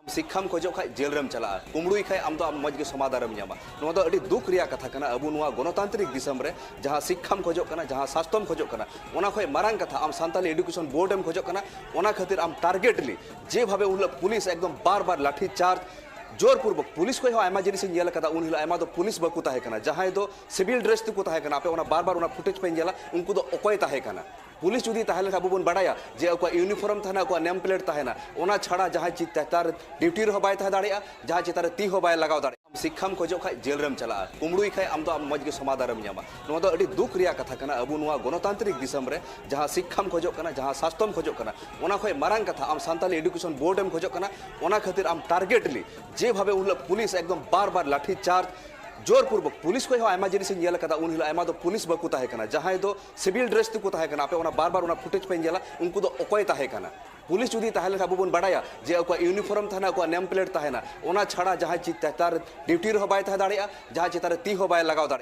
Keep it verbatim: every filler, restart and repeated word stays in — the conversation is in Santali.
ᱥᱤᱠᱠᱷᱟᱢ ᱠᱷᱚᱡᱚᱜ ᱠᱷᱟᱡ ᱡᱮᱞ ᱨᱮᱢ ᱪᱟᱞᱟᱜᱼᱟ, ᱠᱩᱢᱵᱽᱲᱩᱭ ᱠᱷᱟᱡ ᱟᱢ ᱫᱚ ᱟᱢ ᱢᱚᱡᱽ ᱜᱮ ᱥᱚᱢᱟᱫᱷᱟᱱ ᱮᱢ ᱧᱟᱢᱟ᱾ ᱱᱚᱣᱟ ᱫᱚ ᱟᱹᱰᱤ ᱫᱩᱠ ᱨᱮᱭᱟᱜ ᱠᱟᱛᱷᱟ ᱠᱟᱱᱟ᱾ ᱟᱵᱚ ᱱᱚᱣᱟ ᱜᱚᱱᱚᱛᱟᱱᱛᱨᱤᱠ ᱫᱤᱥᱚᱢ ᱨᱮ ᱡᱟᱦᱟᱸ ᱥᱤᱠᱠᱷᱟᱢ ᱠᱷᱚᱡᱚᱜ ᱠᱟᱱᱟ, ᱡᱟᱦᱟᱸ ᱥᱟᱥᱛᱚᱢ ᱠᱷᱚᱡᱚᱜ ᱠᱟᱱᱟ, ᱚᱱᱟ ᱠᱷᱚᱡ ᱢᱟᱨᱟᱝ ᱠᱟᱛᱷᱟ ᱟᱢ ᱥᱟᱱᱛᱟᱞᱤ ᱮᱰᱩᱠᱮᱥᱚᱱ ᱵᱳᱨᱰ ᱮᱢ ᱠᱷᱚᱡᱚᱜ ᱠᱟᱱᱟ᱾ ᱚᱱᱟ ᱠᱷᱟᱹᱛᱤᱨ ᱟᱢ ᱴᱟᱨᱜᱮᱴᱞᱤ ᱡᱮᱵᱷᱟᱵᱮ ᱩᱱ ᱦᱤᱞᱳᱜ ᱯᱩᱞᱤᱥ ᱮᱠᱫᱚᱢ ᱵᱟᱨ ᱵᱟᱨ ᱞᱟᱴᱷᱤ ᱪᱟᱨᱡᱽ ᱡᱳᱨᱯᱩᱨᱵᱚᱠ, ᱯᱩᱞᱤᱥ ᱠᱷᱚᱡ ᱦᱚᱸ ᱟᱭᱢᱟ ᱡᱤᱱᱤᱥ ᱤᱧ ᱧᱮᱞ ᱟᱠᱟᱫᱟ, ᱩᱱ ᱦᱤᱞᱳᱜ ᱟᱭᱢᱟ ᱫᱚ ᱯᱩᱞᱤᱥ ᱵᱟᱠᱚ ᱛᱟᱦᱮᱸ ᱠᱟᱱᱟ, ᱡᱟᱦᱟᱸᱭ ᱫᱚ ᱥᱤᱵᱤᱞ ᱰᱨᱮᱥ ᱛᱮᱠᱚ ᱛᱟᱦᱮᱸ ᱠᱟᱱᱟ᱾ ᱟᱯᱮ ᱚᱱᱟ ᱵᱟᱨ ᱵᱟᱨ ᱚᱱᱟ ᱯᱷᱩᱴᱮᱡᱽ ᱯᱮ ᱧᱮᱞᱟ, ᱩᱱᱠᱩ ᱫᱚ ᱚᱠᱚᱭ ᱛᱟᱦᱮᱸ ᱠᱟᱱᱟ? ᱯᱩᱞᱤᱥ ᱡᱩᱫᱤ ᱛᱟᱦᱮᱸ ᱞᱮᱱᱠᱷᱟᱱ ᱟᱵᱚ ᱵᱚᱱ ᱵᱟᱰᱟᱭᱟ ᱡᱮ ᱟᱠᱚᱣᱟᱜ ᱤᱭᱩᱱᱤᱯᱷᱚᱨᱢ ᱛᱟᱦᱮᱱᱟ, ᱟᱠᱚᱣᱟᱜ ᱱᱮᱢ ᱯᱞᱮᱴ ᱛᱟᱦᱮᱱᱟ, ᱚᱱᱟ ᱪᱷᱟᱲᱟ ᱡᱟᱦᱟᱸᱭ ᱪᱮᱛᱟᱱ ᱨᱮ ᱰᱤᱭᱩᱴᱤ ᱨᱮᱦᱚᱸ ᱵᱟᱭ ᱛᱟᱦᱮᱸ ᱫᱟᱲᱮᱭᱟᱜᱼᱟ, ᱡᱟᱦᱟᱸᱭ ᱪᱮᱛᱟᱱ ᱨᱮ ᱛᱤ ᱦᱚᱸ ᱵᱟᱭ ᱞᱟᱜᱟᱣ ᱫᱟᱲᱮᱭᱟᱜᱼᱟ᱾ ᱥᱤᱠᱠᱷᱟᱢ ᱠᱷᱚᱡᱚᱜ ᱠᱷᱟᱡ ᱡᱮᱞ ᱨᱮᱢ ᱪᱟᱞᱟᱜᱼᱟ, ᱠᱩᱢᱵᱽᱲᱩᱭ ᱠᱷᱟᱡ ᱟᱢ ᱫᱚ ᱟᱢ ᱢᱚᱡᱽ ᱜᱮ ᱥᱚᱢᱟᱫᱷᱟᱱ ᱮᱢ ᱧᱟᱢᱟ᱾ ᱱᱚᱣᱟ ᱫᱚ ᱟᱹᱰᱤ ᱫᱩᱠ ᱨᱮᱭᱟᱜ ᱠᱟᱛᱷᱟ ᱠᱟᱱᱟ᱾ ᱟᱵᱚ ᱱᱚᱣᱟ ᱜᱚᱱᱚᱛᱟᱱᱛᱨᱤᱠ ᱫᱤᱥᱚᱢ ᱨᱮ ᱡᱟᱦᱟᱸ ᱥᱤᱠᱠᱷᱟᱢ ᱠᱷᱚᱡᱚᱜ ᱠᱟᱱᱟ, ᱡᱟᱦᱟᱸ ᱥᱟᱥᱛᱚᱢ ᱠᱷᱚᱡᱚᱜ ᱠᱟᱱᱟ, ᱚᱱᱟ ᱠᱷᱚᱡ ᱢᱟᱨᱟᱝ ᱠᱟᱛᱷᱟ ᱟᱢ ᱥᱟᱱᱛᱟᱞᱤ ᱮᱰᱩᱠᱮᱥᱚᱱ ᱵᱳᱨᱰ ᱮᱢ ᱠᱷᱚᱡᱚᱜ ᱠᱟᱱᱟ᱾ ᱚᱱᱟ ᱠᱷᱟᱹᱛᱤᱨ ᱟᱢ ᱴᱟᱨᱜᱮᱴᱞᱤ ᱡᱮᱵᱷᱟᱵᱮ ᱩᱱ ᱦᱤᱞᱳᱜ ᱯᱩᱞᱤᱥ ᱮᱠᱫᱚᱢ ᱵᱟᱨ ᱵᱟᱨ ᱞᱟᱴᱷᱤ ᱪᱟᱨᱡᱽ ᱡᱳᱨᱯᱩᱨᱵᱚᱠ, ᱯᱩᱞᱤᱥ ᱠᱷᱚᱡ ᱦᱚᱸ ᱟᱭᱢᱟ ᱡᱤᱱᱤᱥ ᱤᱧ ᱧᱮᱞ ᱟᱠᱟᱫᱟ, ᱩᱱ ᱦᱤᱞᱳᱜ ᱟᱭᱢᱟ ᱫᱚ ᱯᱩᱞᱤᱥ ᱵᱟᱠᱚ ᱛᱟᱦᱮᱸ ᱠᱟᱱᱟ, ᱡᱟᱦᱟᱸᱭ ᱫᱚ ᱥᱤᱵᱤᱞ ᱰᱨᱮᱥ ᱛᱮᱠᱚ ᱛᱟᱦᱮᱸ ᱠᱟᱱᱟ᱾ ᱟᱯᱮ ᱚᱱᱟ ᱵᱟᱨ ᱵᱟᱨ ᱚᱱᱟ ᱯᱷᱩᱴᱮᱡᱽ ᱯᱮ ᱧᱮᱞᱟ, ᱩᱱᱠᱩ ᱫᱚ ᱚᱠᱚᱭ ᱛᱟᱦᱮᱸ ᱠᱟᱱᱟ? ᱯᱩᱞᱤᱥ ᱡᱩᱫᱤ ᱛᱟᱦᱮᱸ ᱞᱮᱱᱠᱷᱟᱱ ᱟᱵᱚ ᱵᱚᱱ ᱵᱟᱰᱟᱭᱟ ᱡᱮ ᱟᱠᱚᱣᱟᱜ ᱤᱭᱩᱱᱤᱯᱷᱚᱨᱢ ᱛᱟᱦᱮᱱᱟ, ᱟᱠᱚᱣᱟᱜ ᱱᱮᱢ ᱯᱞᱮᱴ ᱛᱟᱦᱮᱱᱟ, ᱚᱱᱟ ᱪᱷᱟᱲᱟ ᱡᱟᱦᱟᱸᱭ ᱪᱮᱛᱟᱱ ᱨᱮ ᱰᱤᱭᱩᱴᱤ ᱨᱮᱦᱚᱸ ᱵᱟᱭ ᱛᱟᱦᱮᱸ ᱫᱟᱲᱮᱭᱟᱜᱼᱟ, ᱡᱟᱦᱟᱸᱭ ᱪᱮᱛᱟᱱ ᱨᱮ ᱛᱤ ᱦᱚᱸ ᱵᱟᱭ ᱞᱟᱜᱟᱣ ᱫᱟᱲᱮᱭᱟᱜᱼᱟ᱾